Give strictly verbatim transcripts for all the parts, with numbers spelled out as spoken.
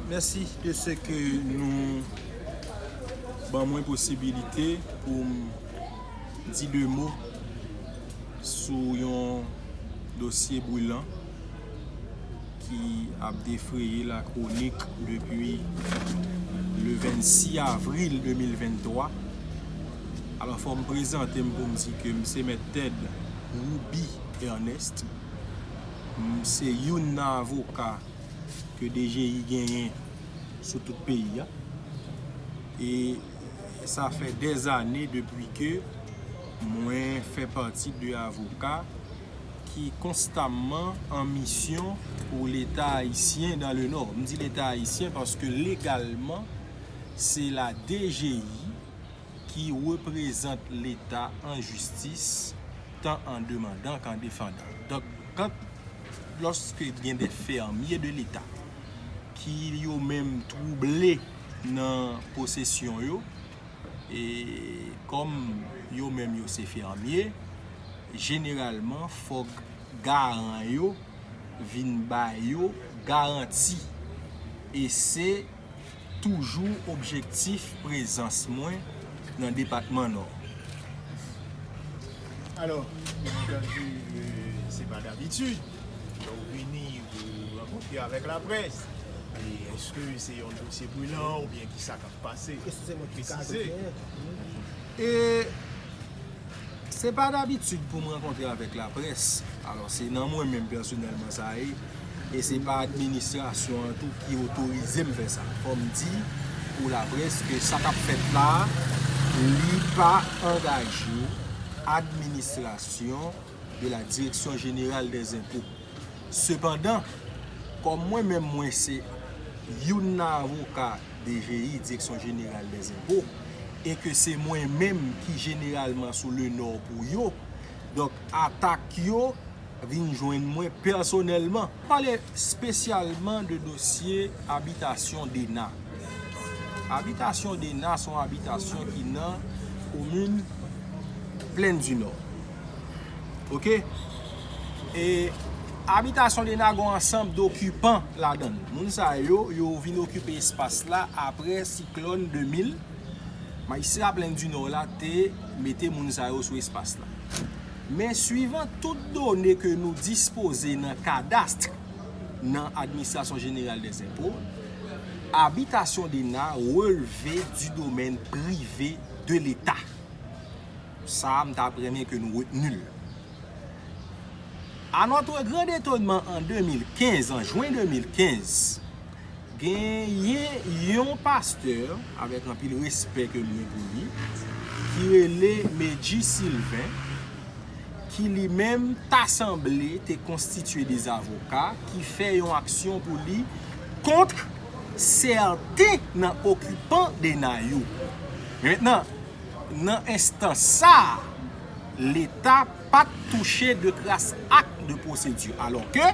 Mèsi de se ke nou ban mwen posibilite pou m di de mo sou yon dosye brilan ki ap defreye lakronik depi le vennsis avril de mil venntwa. Alò, fò m prezante m pou m di ke m se Mèt Ted Ruby Ernest. M se youn nan avoka ke D G I genyen sou tout peyi a. E sa fè dèzane depi ke mwen fè pati de avoka ki konstamman an misyon pou Leta ayisyen dans le Nord. M di Leta ayisyen paske legalman, se la D G I ki reprezant Leta an jistis, tan an demandan k'an defandan. Donk, kan, lòske gen de fèmye de Leta ki yo menm twouble nan posesyon yo, e kòm yo menm yo se fèmye, jeneralman, fòk garan yo vin ba yo garanti. E se toujou objektif prezans mwen nan depatman Nò. Alò, byen antandi, e, se pa dabitid lè w vini pou rankontre avèk laprès. E èske se yon dosye brilan oubyen kisa k ap pase? Presize. E se pa dabitid pou m rankontre avèk laprès. Alò, se nan mwen menm pèsonèlman sa ye. E se pa administrasyon an tou ki otorize m fè sa. Fò m di pou laprès ke sa k ap fèt la, li pa angaje administrasyon de la Direction Générale des Impôts. Sepandan, kòm mwen menm mwen se youn nan avoka D G I, Direction Générale des Impôts, e ke se mwen menm ki jeneralman sou le nò pou yo, donk atak yo vin jwenn mwen pèsonèlman. Pale espesyalman de dosye abitasyon Dena. Abitasyon Dena se yon abitasyon ki nan komin Plèn di Nò. Oke? E abitasyon Dena gen yon ansanm dokipan ladan l. Moun sa yo, yo vin okipe espas la apre siklòn de mil. Majistra Plèn di Nò la te mete moun sa yo sou espas la. Men swivan tout done ke nou dispoze nan kadast nan Administration Générale des Impôts, abitasyon Dena relve du domaine privé de l'État. Sa a, m t ap renmen ke nou retni l. À notre grand étonnement, en deux mille quinze, an jwen de mil kenz, genyen yon pastè, avèk anpil respè ke m gen pou li, ki rele Medji Sylvain, ki li menm ta sanble te konstitye de zavoka ki fè yon aksyon pou li kont sèten nan okipan Dena yo. Men mentnan, nan enstans sa a, Leta pa t touche de kras ak de pwosedi, alò ke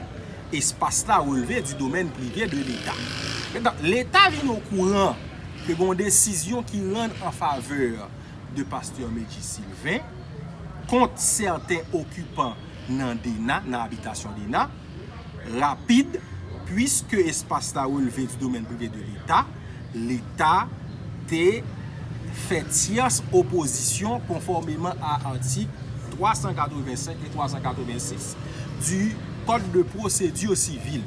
espas la relve du domaine privé de l'État. Mentnan, Leta vin okouran ke gen yon desizyon ki rann an favè de pastè Medji Sylvain kont sèten okipan nan Dena, nan abitasyon Dena, rapid, puiske espas la relve du domaine privé de l'État, Leta te fè tyès opozisyon konfòmeman a atik twa san katrevensenk e twa san katrevensis du Code de Procédure Civile.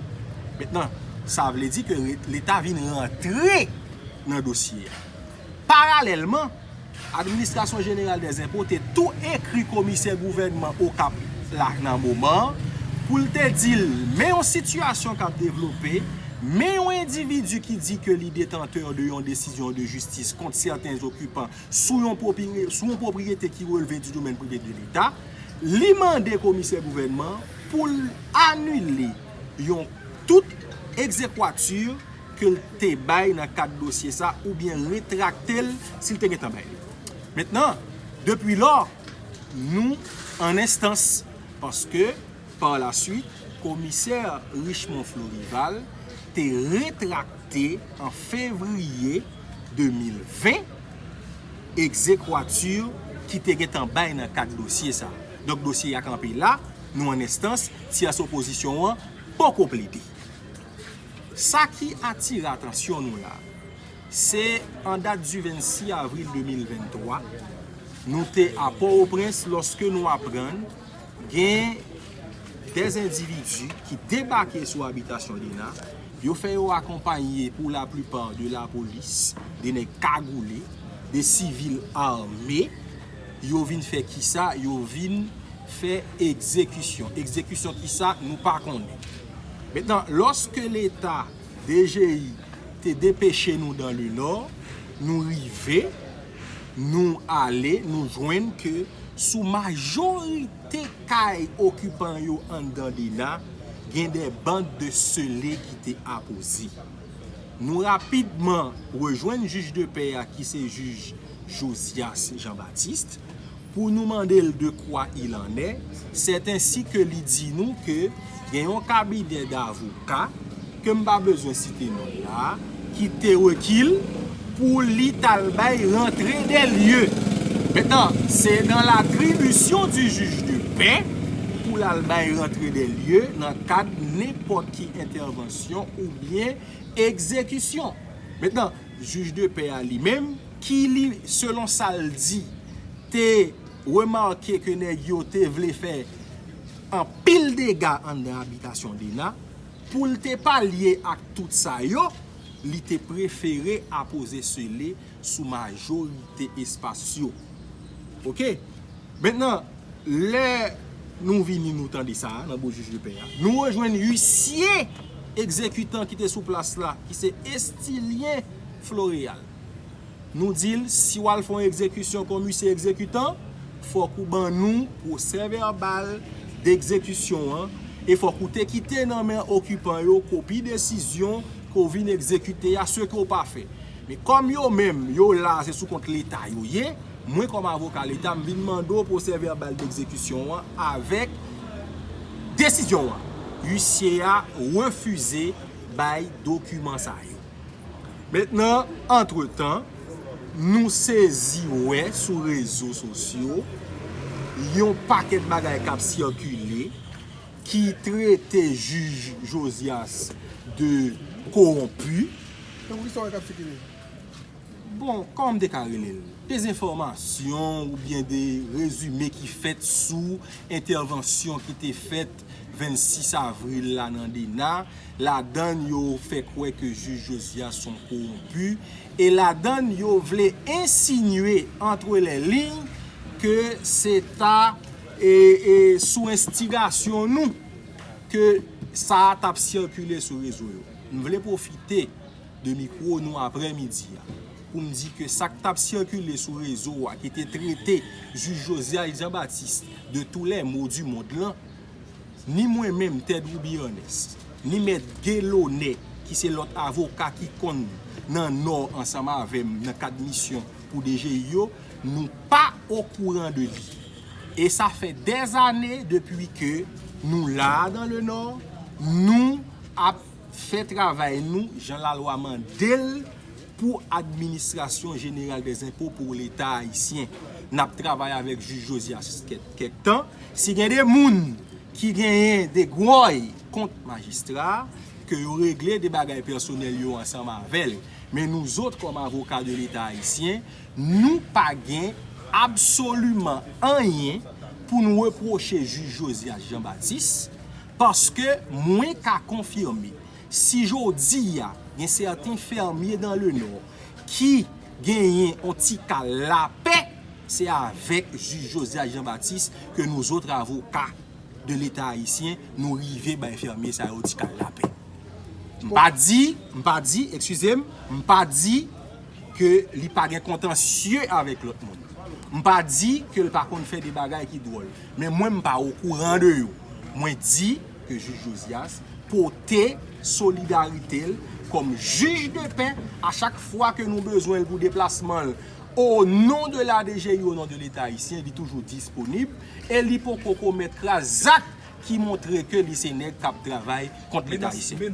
Mentnan, sa vle di ke re-, Leta vin rantre nan dosye a. Paralèlman, Administration Générale des Impôts te tou ekri komisè gouvènman Okap la nan moman an pou l te di l, men yon sitiyasyon k ap devlope, men yon endividi ki di ke li detantè de yon desizyon de jistis kont sèten okipan sou yon pwopri-, sou yon pwopriyete ki relve du domaine privé de l'État, li mande komisè gouvènman pou l anile yon tout egzekwati ke l te bay nan kad dosye sa oubyen retrakte l si l te gentan bay li. Mentnan, depi lò, nou an enstans, paske, pa la swit, komisè Richemond Florival te retrakte an fevriye de mil ven egzekwati ki te gentan bay nan kad dosye sa. Donk, dosye a kanpe la, nou an enstans, tyès opozisyon an poko plede. Sa ki atire atansyon nou la, se an dat di vennsis avril de mil venntwa, nou te a Pòtoprens lòske nou aprann gen dè endividi ki debake sou abitasyon Dena, yo fè yo akonpaye pou laplipa de lapolis, de nèg kagoule, de sivil ame, yo vin fè kisa? Yo vin fè egzekisyon. Egzekisyon kisa? Nou pa konnen. Mentnan, lòske Leta, D G I, te depeche nou dan le Nò, nou rive, nou ale, nou jwenn ke sou majorite kay okipan yo anndan Dena, gen de bandes scellées ki te apoze. Nou rapidman rejwenn jij de pè a, ki se jij Josias Jean Baptiste, pou nou mande l de quoi il en est. C'est ainsi que li di nou ke gen yon kabinè davoka, ke m pa bezwen site non l la, ki te rekil pou li t al bay rantre de lye. Mentnan, se nan latribisyon di jij de pè pou l al bay rantre de lye nan kad nenpòt ki entèvansyon oubyen egzekisyon. Mentnan, jij de pè a li menm, ki li, selon sa l di, te remake ke nèg yo te vle fè anpil dega anndan abitasyon Dena, pou l te palye ak tout sa yo, li te prefere apoze sele sou majorite espas yo. Oke? Mentnan, lè nou vini, nou tande sa a nan bouch jij de pè a, nou rejwenn isye egzekitan ki te sou plas la, ki se Estilien Floréal. Nou di l, si w al fè yon egzekisyon kòm isye egzekitan, fòk ou ban nou pwosè vèbal degzekisyon an, e fòk ou te kite nan men okipan yo kopi desizyon ke w vin egzekite a, se ke w pa fè. Men kòm yo menm, yo la, se sou kont Leta yo ye, mwen kòm avoka Leta, m vin mande w pwosè vèbal degzekisyon an avèk desizyon an. Isye a refize bay dokiman sa yo. Mentnan, antretan, nou sezi wè sou rezo sosyo yon pakèt bagay k ap sikile ki trete jij Josias de kowonpi. Tankou ki sa w wè k ap sikile? Bon, kòman m te ka rele l? Dezenfòmasyon oubyen de rezime ki fèt sou entèvansyon ki te fèt vennsis avril la nan Dena. Ladann yo fè kwè ke jij Josias se yon kowonpi. E ladann yo vle ensinye, entre les lignes, ke se ta, e, e, sou enstigasyon nou ke sa a t ap sikile sou rezo yo. M vle pwofite de mikwo nou aprèmidi a pou m di ke sa k t ap sikile sou rezo a, ki te trete jij Josias Jean Baptiste de tous les maux du monde lan, ni mwen menm, Ted Ruby Ernest, ni Mèt Guy Launay, ki se lòt avoka ki konn nan Nò ansanm avè m nan kad misyon pou D G I yo, nou pa okouran de li. E sa fè dèzane depi ke nou la dan le Nò, nou ap fè travay nou jan lalwa mande l pou Administration Générale des Impôts pou Leta ayisyen. N ap travay avèk jij Josias kèk, kèk tan. Si gen de moun ki genyen de gwòy kont majistra a, ke yo regle de bagay pèsonèl yo ansanm avè l. Men nou zòt, kòm avoka de Leta ayisyen, nou pa gen absoliman anyen pou n repwoche jij Josias Jean Baptiste, paske mwen ka konfime, si jodi a gen sèten fèmye dan le Nò ki genyen yon ti kal lapè, se avèk jij Josias Jean Baptiste ke nou zòt avoka de Leta ayisyen, nou rive bay fèmye sa yo ti kal lapè. M pa di, m pa di, eskize m, m pa di ke li pa gen kontansye avèk lòt moun. M pa di ke l pa konn fè de bagay ki dwòl. Men mwen, m pa okouran de yo. Mwen di ke jij Josias pote solidarite l kòm jij de pè a chak fwa ke nou bezwen l pou deplasman l, o non de la D G I, o non de Leta ayisyen, li toujou disponib e li poko komèt kras zak ki montre ke li se nèg k ap travay kont Leta ayisyen.